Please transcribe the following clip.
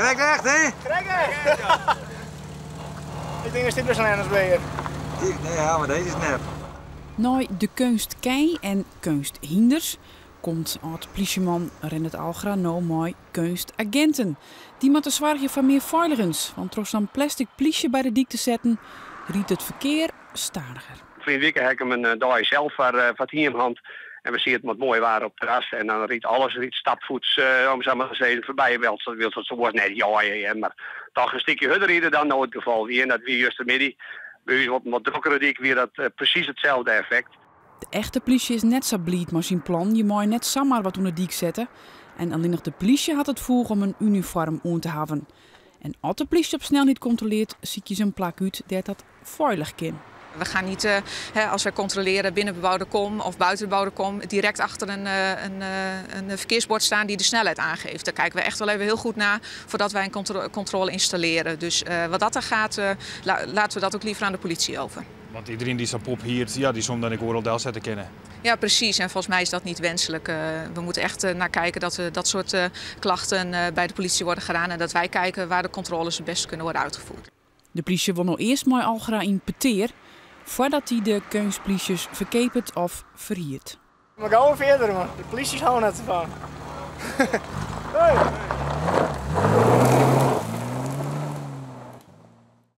Krekt echt, hè? Krekt echt! Ik tink dat dit best een NSB'er. Nee, ja, mar dizze is nep. Nei de keunstkij en keunsthynders komt âld-plysjeman Rendert Algra no mei keunstaginten. Dy moatte soargje foar mear feiligens, want troch sa'n plastic plysje by de dyk te setten, rydt it ferkear stadiger. Ferline wike ha ik him in dei sels foar it hiem hân. En we sieten mei it moaie waar op it terras en dan rydt alles rydt stapvoets, om sa mar te sizzen, foarby. Wylst dat se oars net jeie, mar toch in stikje hurder ride dan no it gefal wie. En dat wie justermiddei by ús op in wat drokkere dyk wie dat presys itselde effekt. De echte plysje is net sa bliid mei syn plan. Je meie net samar wat oan de dyk sette. En allinnich de plysje hat it foech om in unifoarm oan te hawwen. En as de plysje op snelheid kontrolearret, sykje se in plak út dêr't dat feilich kin. We gaan niet, hè, als wij controleren binnen bebouwde kom of buiten de bebouwde kom, direct achter een verkeersbord staan die de snelheid aangeeft. Daar kijken we echt wel even heel goed naar voordat wij een controle installeren. Dus wat dat er gaat, laten we dat ook liever aan de politie over. Want iedereen die zo'n pop hier, ja, die soms dan ik oeral del zetten kennen. Ja, precies. En volgens mij is dat niet wenselijk. We moeten echt naar kijken dat we dat soort klachten bij de politie worden gedaan en dat wij kijken waar de controles het beste kunnen worden uitgevoerd. De plysje wol no earst mei Algra yn petear foardat hy de keunstplysjes ferkeapet of ferhiert. We gaan verder, man. De politie houdt net van. Hey.